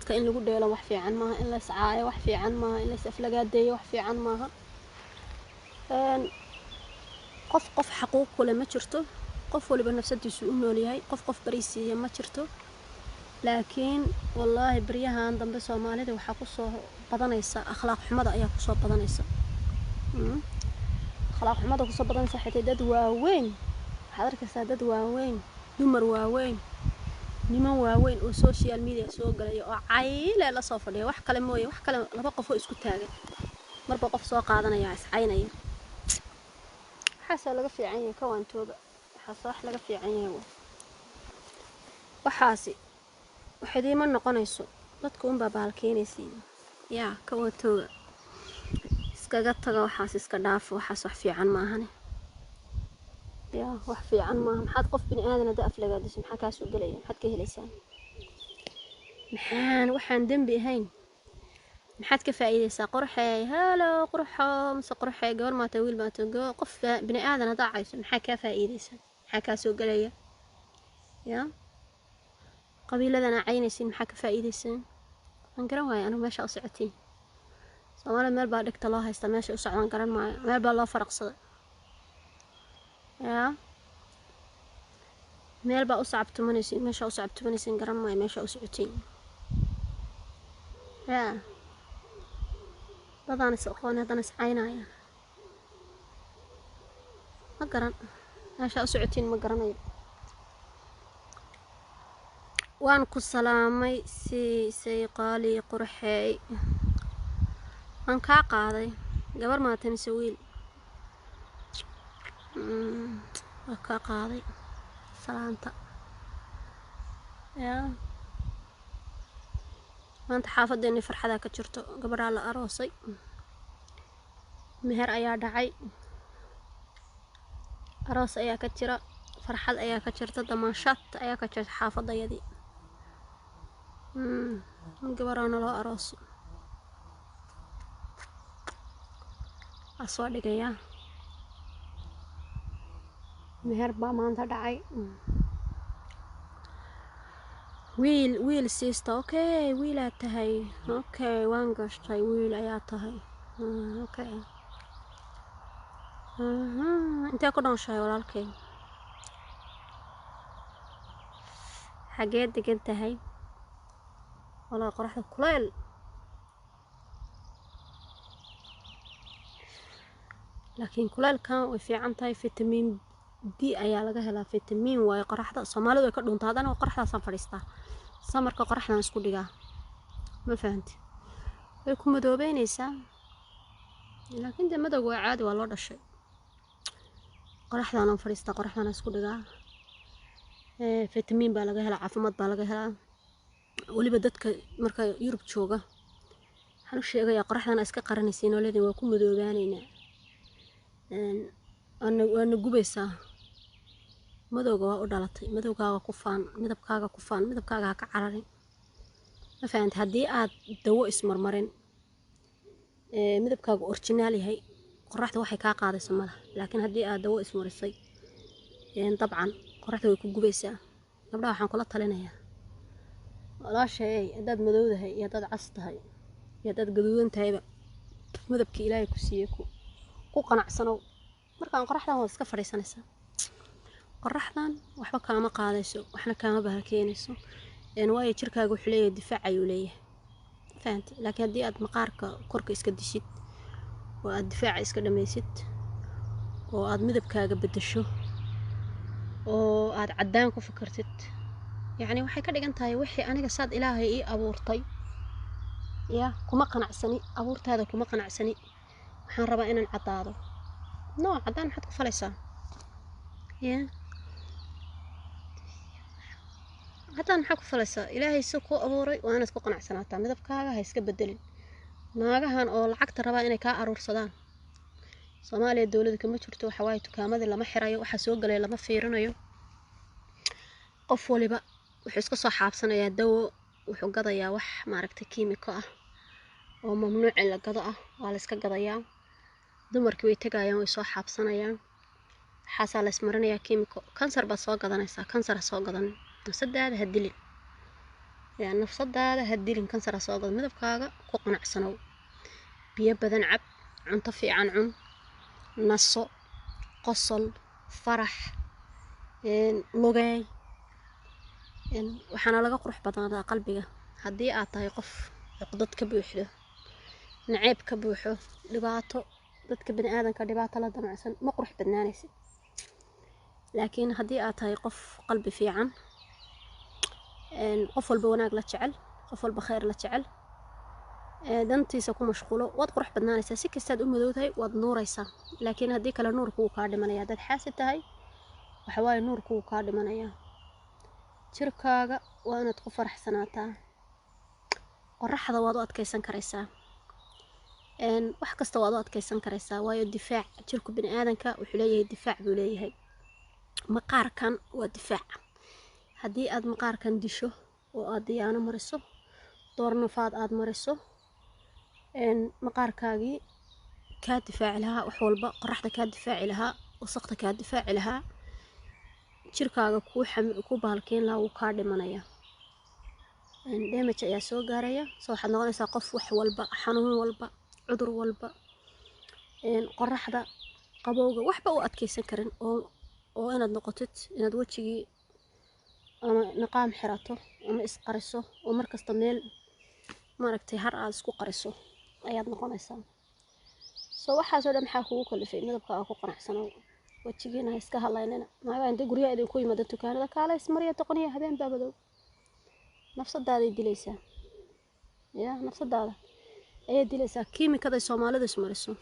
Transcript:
Dadka in lagu dheelo wax fiican maaha, in la iscaayo wax fiican maaha, in la is aflagaadeeyo wax fiican maaha. Qof qof xaquuq ku leh ma jirto, qof waliba nafsadiisu u nool yahay, qof qof bariisiiya ma jirto. Laakiin wallaahi baryahan dambe Soomaalida waxaa kusoo badanaysa akhlaaq xumada ayaa kusoo badanaysa. Akhlaaq xumada kusoo badanaysa xitaa dad waaweyn waxaad arkaysaa, dad waaweyn, dumar waaweyn, niman waaweyn oo social media soo galaya oo cayle la soo fadhiya, wax kale mooye, wax kale, laba qof oo isku taagan marba qof soo qaadanaya, iscaynaya. Waxaasaa laga fiican yahay, ka waantooba. Waxaas wax laga fiican yahay, waxaasi wax idiima noqonayso, dadka unbaa bahalkeenaysiin. Yaa ka waantooba, iskaga taga waxaas, iska dhaafo waxaas, wax fiican maahane. Yaa wax fiican maaha. Maxaad qof bini aadan hadda aflagaadiso, maxaa kaa soo gelaya? Maxaad ka helaysaa? Maxaan waxaan dembi ahayn maxaad ka faa'iideysaa? Qurxey, halo qurxo mise qurxey, gabar maata, wiil maata, qof bini aadan haddaa cayso, maxaa kaa faa'iideysaa? Maxaa kaa soo gelaya? Yaa qabiiladana caynaysiin, maxaa ka faa'iideysaan? Waan garan waaya anigu meesha u socotiin. Soomaalida meel baa dhigta loo haystaa, meesha u socdaan garan maayo, meel baa loo faraqsaday. Yaa meel baa u sacabtumanaysiin, meesha u sacabtumanaysiin garan maayo, meesha u socotiin. Yaa dadaan is aqoon haddana is caynaya, ma garan meesha u socotiin, ma garanayo. Waan ku salaamay siisay qaali qurxeey, waan kaa qaaday. Gabar maata mise wiil? Waan kaa qaaday salaanta. Yaa maanta xaafadeeni farxadaa ka jirto, gabadhaa la aroosay, meher ayaa dhacay, aroos ayaa ka jira, farxad ayaa ka jirta, damaanshaad ayaa ka jirta xaafadayadii. Gabaraana loo arooso waa soo dhigayaa, meher baa maanta dhacay. Wiil, wiil siista. Okay, wiilaad tahay. Okay, waan gashtay, wiil ayaa tahay. Okay, intee ku dhonshahay walaalkay? Xagee degan tahay walaa? Qoraxda kuleyl, laakiin kuleylkan way fiican tahay, fitamiin D ayaa laga helaa, fitamiin waayo. Qoraxda Soomaalidu way ka dhuntaa, haddana qoraxdaasaan fadhiistaa, samarka qoraxdan isku dhigaa, ma fahanti? Way ku madoobeyneysaa, laakiin dee madowga waa caadi, waa loo dhashay. Qoraxdaanaan fadhiistaa, qoraxdaan isku dhigaa, fitamiin baa laga helaa, caafimaad baa laga helaa. Weliba dadka marka Yurub jooga waxaan u sheegayaa, qoraxdan iska qaranaysiin oo leediin waa ku madoobaanaynaa, waana gubaysaa. Madowga waa u dhalatay, madowgaaga ku faan, midabkaaga ku faan, midabkaaga ha ka cararin, ma fahanti? Haddii aad dawo ismarmarin, midabkaagu originaal yahay, qoraxda waxay kaa qaadayso malaha. Laakiin haddii aad dawo ismarisay, dabcan qoraxda way ku gubaysaa. Gabdhaha waxaan kula talinayaa, walaashay, haddaad madowdahay iyo haddaad cas tahay iyo haddaad gaduudan tahayba, midabkii Ilaahay ku siiyey ku qanacsanow. Markaan qoraxdan waad iska fadhiisanaysaa, qoraxdan waxba kaama qaadayso, waxna kaama bahalkeenayso, waayo jirkaaga wuxuu leeyahay difaac ayuu leeyahay, fahanti? Laakiin haddii aad maqaarka korka iska dishid oo aad difaaca iska dhammaysid oo aad midabkaaga bedesho oo aad caddaan ku fikirtid, yacni waxay ka dhigan tahay wixii aniga saad Ilaahay ii abuurtay ya kuma qanacsani, abuurtaada kuma qanacsani, waxaan rabaa inaan caddaado. No, caddaan maxaad ku falaysaa? Ya caddaan maxaa ku falaysaa? Ilaahay si kuu abuuray waa inaad ku qanacsanaataa, midabkaaga ha iska bedelin. Naagahan oo lacagta rabaa inay kaa aruursadaan, Soomaaliya dowladda kama jirto, waxa waaye dukaamadii lama xirayo, waxa soo galaya lama fiirinayo, qof waliba wuxuu iska soo xaabsanayaa dawo, wuxuu gadayaa wax maaragtay kiimiko ah oo mamnuuc in la gado ah, waa la iska gadayaa. Dumarkii way tegayaan, way soo xaabsanayaan, waxaasaa la ismarinayaa kiimiko, kansar baad soo gadanaysaa. Kansar ha soo gadanin, nafsadaada ha dilin. Yaa nafsadaada ha dilin, kansar ha soo galo. Midabkaaga ku qanacsanow, biyo badan cab, cunto fiican cun, naso, qosol, farax, lugeey. Waxaana laga qurux badnaadaa qalbiga. Haddii aad tahay qof cuqdad ka buuxdo, naceeb ka buuxo, dhibaato dadka biniaadanka dhibaato la damacsan, ma qurux badnaanaysid. Laakiin haddii aad tahay qof qalbi fiican, qof walba wanaag la jecel, qof walba khayr la jecel, dantiisa ku mashquulo, waad qurux badnaanaysaa. Si kastaad u madow tahay, waad nuuraysaa. Laakiin haddii kale, nuurku wuu kaa dhimanaya. Haddaad xaasid tahay, waxa waaye nuurku wuu kaa dhimanayaa. Jirkaaga waa inaad ku faraxsanaataa. Qoraxda waad u adkeysan karaysaa, wax kasta waad u adkeysan karaysaa, waayo difaac jirku biniaadanka wuxuu leeyahay, difaac buu leeyahay. Maqaarkan waa difaac. Haddii aad maqaarkan disho oo aad diyaano mariso, doornafaad aad mariso, maqaarkaagii kaa difaaci lahaa wax walba, qoraxda kaa difaaci lahaa, wasaqda kaa difaaci lahaa, jirkaaga kuu ku bahalkeyn lahaa, wuu kaa dhimanaya. Damage ayaa soo gaaraya. So waxaad noqonaysaa qof wax walba, xanuun walba, cudur walba, qoraxda, qabowga, waxba u adkeysan karin, oo inaad noqotid inaad wejigii ama niqaam xirato ama isqariso, oo markasta meel maaragtay har aad isku qariso ayaad noqonaysaa. So waxaasoo dhan maxaa kugu kalifay? Midabka aa ku qanacsanow, wejigiina ha iska hadlaynina. Naagaa intay guryaha idinku yimaada, dukaanada kaala ismariya, doqoniya, habeen baa madow. Nafsadaaday dilaysaa, ya nafsadaada ayay dilaysaa kiimikaday Soomaalidu ismariso.